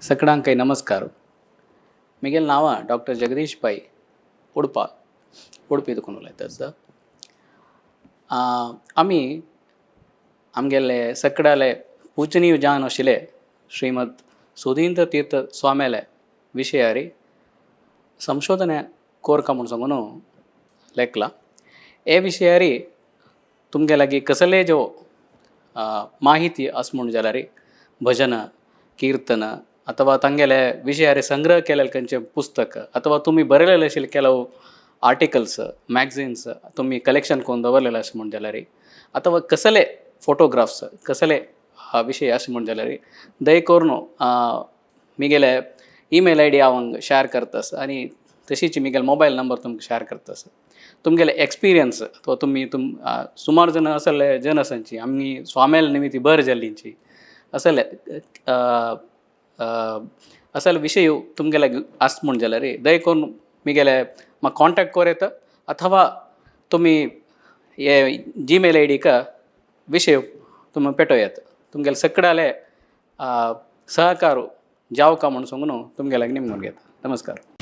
सगळ्यांकय नमस्कार. मिगेल नांव डॉक्टर जगदीश पै, उडपा, उडपी दुकून उलयता. आमी आमगेले सगळ्याले पूजनीय जावन आशिल्ले श्रीमद सुधींद्र तीर्थ स्वाम्याले विशयारी संशोधने कोरका म्हूण सांगून लेखला. हे विशयारी तुमगे लागीं कसले ज्यो माहिती आसा म्हूण जाल्यार, भजन कीर्तन अथवा तांगेले विशयारी संग्रह केलेले खंयचे पुस्तक अथवा तुमी बरयलेले आशिल्ले ಕೆಲವು आर्टिकल्स, मॅगझिन्स तुमी कलेक्शन करून दवरलेले आसा म्हूण जाल्यार, अथवा कसले फोटोग्राफ्स, कसले विशय आसा म्हूण जाल्यार, दया करून मिगेले ईमेल आयडी हांव हांगा शेअर करतास आनी तशीच मिगेले मोबायल नंबर तुमकां शेअर करतास. तुमगेले एक्सपिरियन्स अथवा तुमी तुम सुमार जण असले जन आसांची आमी स्वाम्याले निमित्त बर जाल्लींची असले असले विशय तुमगेले आसा म्हूण जाल्यार, दया करून मिगेले म्हाका कॉन्टेक्ट कोर येता अथवा तुमी हे जीमेल I डीक विशय तुमी पेटो येता. तुमगेले सगळ्याले सहकार जावका म्हूण सांगून तुमगेले निमगून घेता. नमस्कार.